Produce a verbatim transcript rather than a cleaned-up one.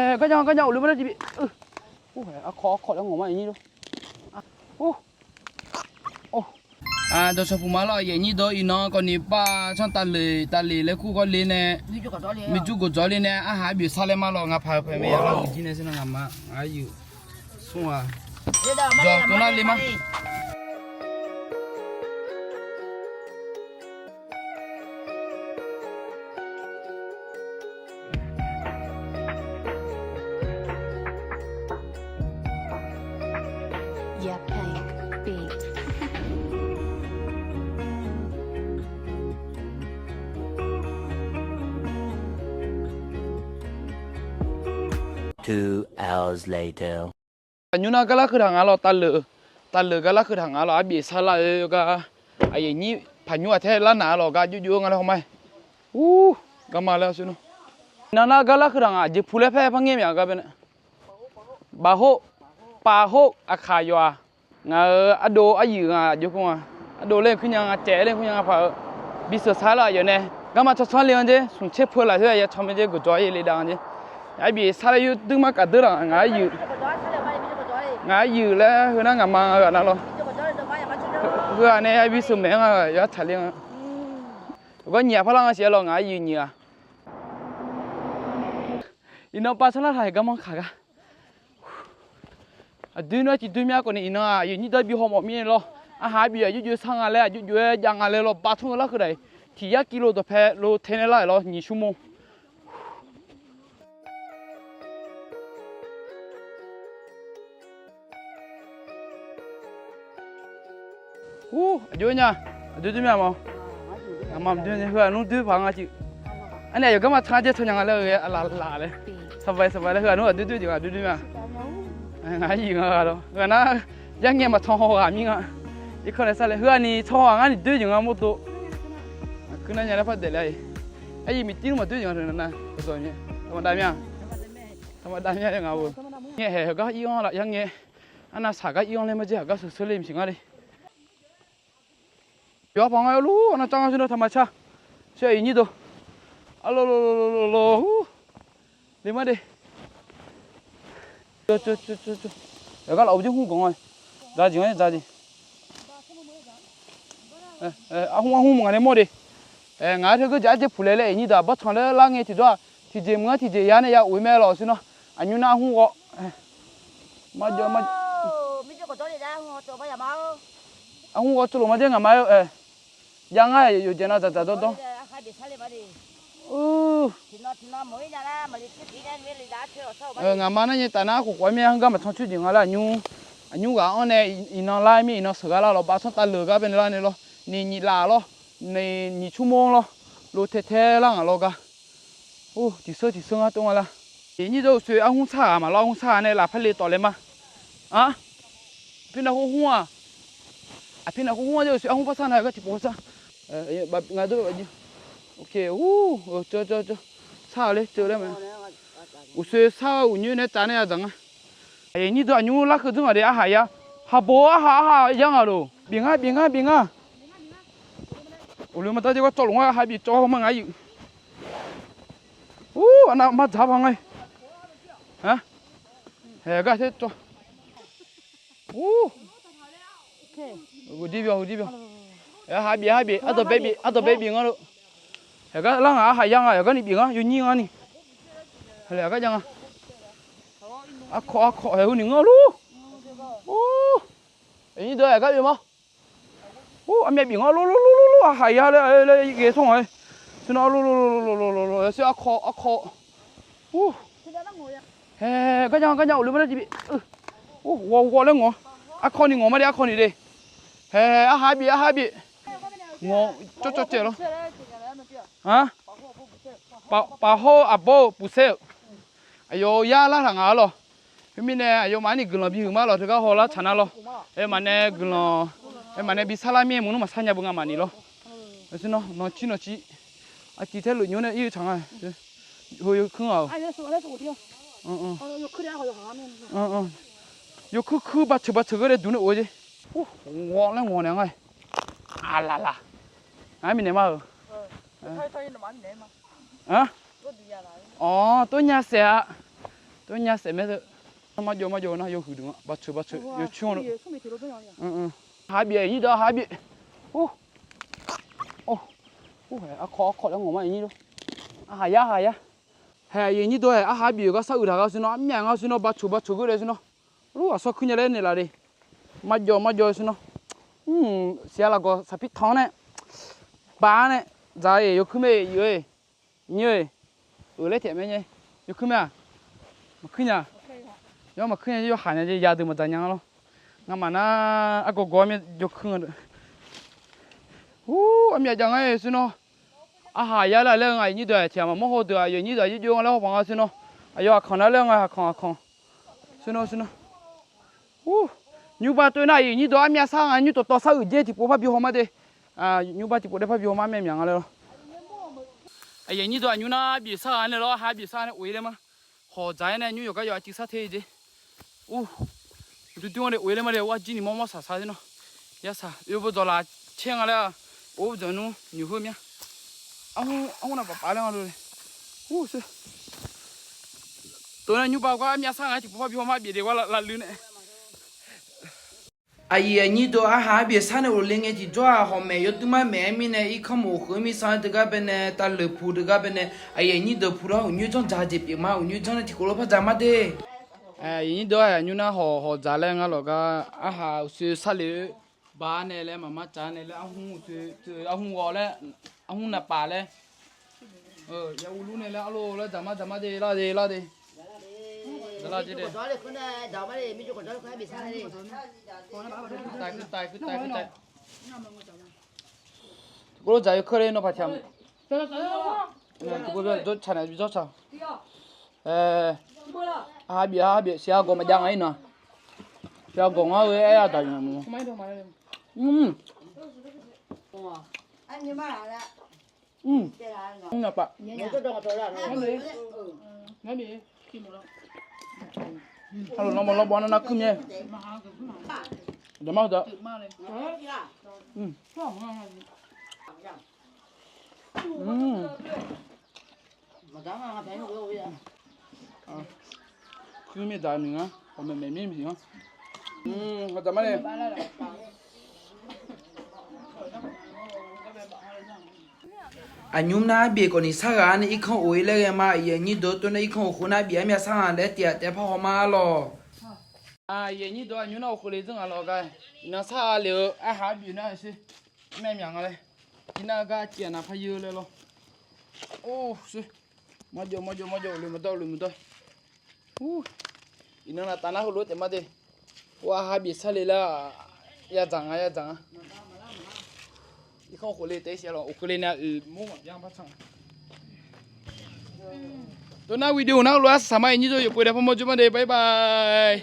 Garnya garnya uqlui ma lar tiqbi. Arkawq arkawq laer ngawq ma aqnyir dawr. Dawqshawq puq ma lawr aqyuif aqnyir dawr iqnan kawvni bar canr tavleuq tavleuq laer kur gawr le nae, mirjur gawqdzawr le nae arhaq arbyuf sar laer ma lawr ngaq paq-eu paeq maeq yaq lar-euq jir nae sar nar ngaq ma ngaq yuif smr-aq, dawq kov nar le ma. Two hours later. Aqnymr nar gar lar kheudaq nga lawr tavleuq, tavleuq gar lar kheudaq nga lawr arbyuf sar lar-eu gar, aqyuif aqnyir paqnymr ghaq taer lar naq-a lawr gar jovjov-eu nga laer haw ma-aer. Ur, garma laer sar nar. Iqnan nar gar lar kheudaq nga aqjeq pu laer paer par ngaer mya gar baenae. Bafhor, pafhor aqkaq yawf-aq, ngaq-euq ardov aryuif nga jov kur nga. Ardov laer kuir nya nga caev laer kuir nya nga paq-eu. Bisheuq sar lar-aq yawf nae garma canr canr le-anr jer smq tser peu lafkhoer ya can mae jer gawqdzawq-aer le dav-anr jer. Arbyuf sar laer yurdui mar kaq deur laq ngaq aryuif, ngaq aryuif laer heu nar ngaq ma nga ghaq nar lawr. Heu-aq nae bisheuq maeq-anr nga yawr tsaqler nga. Gar nyiq-aq parlar nga siq-aer lawr ngaq aryuif nyiq-aq. Iqnan bar canr lar taq-euq garmanr kaq gar. Aqdui nar ciqdui mya kawvni iqnan-aq aqyuif nyir dawr bi haw mawf mirnae lawr. Arhaq arbyuf aqjox jov sar nga laer aqjox jov-aer jav nga laer lawr bar canr-eu lar kheudaq-iq tiq yar kilo dawqpae lo tae nae lar-euq lawr nyiq shmr mawr. Ur, aqjox nya, aqdui dui mya ma. Aqma maqdui heu-aq nmr dui paq nga ciq. Arnae aqyawf garma can jaer can nya nga laer-eu ghae aqlaf laf laer. Saqbae saqbae laer heu-aq nmr aqdui dui jeq nga dui dui mya. Ngaq aryuif nga ghaq lawr heu-aq nar, yarngae maqcan haw ghaq mir nga. Irkanr nae sar laer heu-aq ni can haw ghaq ngar ni dui jeq nga mawrdov. Aqkuir nar nya laer par daefle-a. Aryuif miqtir nmr maqdui jeq nga teu nar nar dawqdawq mya. Taqmaqdav mya, taqmaqdav mya-a ngaq-eu. Ngae haeq heugar ir-anr laf yarngae. Arnav saq gar ir-anr laer marjer aqgar sheuq sheuq le maqsiq ngar le. Yawqha paq nga lur arnav car nga shir nar taqmaqcar. Shir aqyuif nyir deuq. Arlor lor lor lor lor ur. Le mar de. Yawqgar laf-euq jir hmr ganq nga. Dzaq jeq nga dzaq jeq. Arhmr arhmr maqngaq nae mawr de. Ngaq-aer teu geur jeq arjeq puq laer laer aqyuif nyir deuq aqbar tanq laer lar ngae tiqdawr-aq tiqjeq meuq-anr tiqjeq ya nae ya of-eu mae lawq shir nar aqnymr nar arhmr ghawv. Mar jawr mar Arhmr ghawv tsov loq ma jaer ngaq ma-aer-eu. Jav ngar yawqjeq nav dzaqdzaq dawrdawr. Ngaq ma nar nyae taf nar khof khof-aer mir-a heugar maqcan coer jeq nga laer aqnymr, aqnymr ghaq-anr nae iqnan lar mir iqnan sheuq gar lar lawr bar sanr tavleuq gar baenae lar nae lawr ni nyiq laf lawr, ni nyiq tsmr mawr lawr, lo tae tae lar ngaq lawr gar. Or tiqseur tiqseur ngar tov nga lar. Aqnyir dawr uqsoe arhmr sar ghaq maqlawr arhmr sar ghaq nae lafpar le tawf laer ma. Aq, aqpir nav khoer hmr-aq. Aqpir nav khoer hmr-a jaer uqsoe arhmr par sar nav gar tiqpov sar. Nga dawr jir. Sar-awq ler ceuv laer ma. Uqsoe sar-eu uqnyoer nae tsaf nae ya dzaq nga. Aqnyir dawr aqnymr larkeuv dzeur ngaq de arhaq ya. Haqbo arhaq arhaq ya ngaq loq. Bif ngar bif ngar bif ngar. Uqloe maqdar jaer gar tsawv loq ngar ha bif tsawv ma ngaq yuif. Ur, arnav mar dzaq paq nga. Haeq gar ter tsawv. Ur, uqdir byan uqdir byan. Haeq ha bif ha bif ardawq bae bif ardawq bae bif ngar lof. Haeq gar lar ngaq arhaq ya nga yawqgar ni bif ngar yawnyir ngar ni. Haeq gar jav nga. Arkawv arkawv haeq heu ni ngar lur. Ur, aqnyir dawr haeq gar oe ma. Ur, armyav bif ngar lor lor lor lor lor arhaq ya laer laer ghae tsawr ngaq-aer. Teunav lor lor lor lor lor lor lor sir arkawv arkawv. Ur, haeq gar jav nga gar jav uqloe ma nar tiqbi. Ur, ghawv ghawv laer ngawq. Arkawv ni ngawq ma de arkawv ni de. Haeq arhaq bif arhaq bif. Ngawq cawv cawv caev lor. Paf hawr-eu aqbawr-eu puqsaer-euq. Aqyawf yar lar taq ngaq-a lawq. Khoermirnae aqyawfmaf-anr ni guiqlanq bihuiq ma lawq teugar hawlar tsaq nar lawr. Aermaf nae guiqlanq, aermaf nae bi sarlar mir-aer maqnmr maqsar nya beu ngamaf ni lawr. Nawqcir nawqcir nawqcir. Aqciq taer luf nymr nae ir-eu tsaq nga. Heu yawkuir-aq-euq. Yawkuir kuir baceuq baceuq geur dae duq nae of-eu jeq. Ghawv laer ngawq naeq nga. Aqlaf laf. Ngar mirnae mar-euq. Awr, tov nya saef-a. Yawnya saef mae teu. Marjawv marjawv nar yawhuiq deuq-anr baceuq baceuq yawcoer-anr. Aqha bif-aer aqnyir deuq, aqha bif. Arkawq arkawq laer ngawq ma aqnyir deuq. Aqhaq yar aqhaq yar. Haeq aqyuif aqnyir deuq-aer, aqha bif-euq gar sar uiq taq nga sher nawr, armyav nga sher nawr, baceuq baceuq geur daef sher nawr. Lur aqsawr kuir nya laer naeqlaf de. Marjawv marjawv sher nawr. Siq-a lafgawq saqpir tanq-anr nae, baf-anr nae, dzaq-eq yawkuir mae-eq, yif-eu-eq, nyir-eu-eq, euq laer taef mae nyae. Yawkuir mae-aq, maqkuir nya. Yawr maqkuir nya, yawhaq nya jeq yadeuq maqdzaq nya lawr. Ngamaf nar argawv gawv-aer myav jawkuir nga deuq. Ur, armyav jav ngar-eq sher nawr. Aqhaq yar lar laer-eu nga aqnyir deuq-aq, tiq ghaq maqmawr haw deuq-aq, aqyuif aqnyir deuq-aq, yawjov nga laer hawkhanq nga sher nawr. Aqyawf aqkanq nar laer-eu nga, aqkanq aqkanq. Sher nawr sher nawr. Ur, nymrbar toer nar aqyuif aqnyir deuq armyav sar nga, nymr tawqtawv sar-euq jaer tiqpov par bi haw ma de. Nymrbar tiqpov daef par bi haw ma, armyav myaq nga laer lawr. Aqyuif aqnyir deuq aqnymr nar bif sar ghaq nae lawr, aqha bif sar nae of-ir laer ma. Hawq dzaq-aer nae nymr yawqgar yawqha cuiv sar te-eu jeq. Ur, durdui-anr de of-ir laer ma de, arjir ni mawrmawr saqsaq-aer nawr. Yasaq, oe bawdzawq laf caer nga laer-aq, of-eu bawdzawq nmr nymq heu mya. Arhmr navpaf paf laer nga lo le. Ur, sher. Tov nar nymrbar gar armyav sar nga tiqpov par bi haw ma, bif de gar lavluiv nae. Aqyuif aqnyir deuq, aqha bif sar nae of le ngae tiqjawr-aq, hawq maeq yawduir mar maeq-aer mirnae, irkanr mof khoeq-anr mirsar-anr teugar baenae, tavleuq puq teugar baenae, aqyuif aqnyir deuq puq lar uqnyoer janr dzaq jeq pyeuf ma, uqnyoer janr nae tiqkawv lof par dzaq ma de. Aqyuif aqnyir deuq, aqnymr nar hawq hawq dzaq laer nga lawq gar, aqha uqshoe sar le-eu, ba nae laer maqmar cav nae laer, arhmr uqshoe, arhmr ghawv laer, arhmr navpaf laer, ya urlur nae laer arlo laer dzaq ma dzaq ma de, lar de lar de. Dzaq lar de. Kuv lof dzaq yawkeuv le nawr paq tiq ghaq. Tiqpov jawr tsaq nae bi jawr tsaq. Aqha bif aqha bif siq-a gawq maqjav nga-ir nar. Siq-a gawq ngar-eu aer-a daq yawq. Mr naqpaf. Arlawq lawrbawq lawrbawq nar nar kuir myae. Daqmar daq. Kuir mir daq miq ngar, ghawqmaeq maeq mir miq ngar. Ghawqdaq mar nae. Aqnymr nar bif khawf ni sar ghaq-anr nae irkanr of-ir laer ghae ma. Aqyuif aqnyir deuq-anr tov nar irkanr of khoer nar bif armyav sar nga laer tiq ghaq taef par haw ma lawq. Aqyuif aqnyir deuq, aqnymr nar of khoer le dzeur ngaq lawq gar. Iqnan sar lef-eu arhaq bif nar sher. Armyav myaq nga laer. Iqnan gar tiq ghaq naq par yeu laer lawr. Or sher. Marjawv marjawv marjawv, loeq maqdawr loeq maqdawr. Iqnan naqtaf nar heulof-aer taef ma de. Arhaq bif sar le lar. Yadzaq nga yadzaq nga. Irkanr of khoer le taef-ir siq-a lawq, of khoer le nae-a oeq mawr maqbyan par can. Tov nar video nar heulof-aer saq ma, aqnyir deuq yawqpov dae par mawr jawr ma de, bye bye.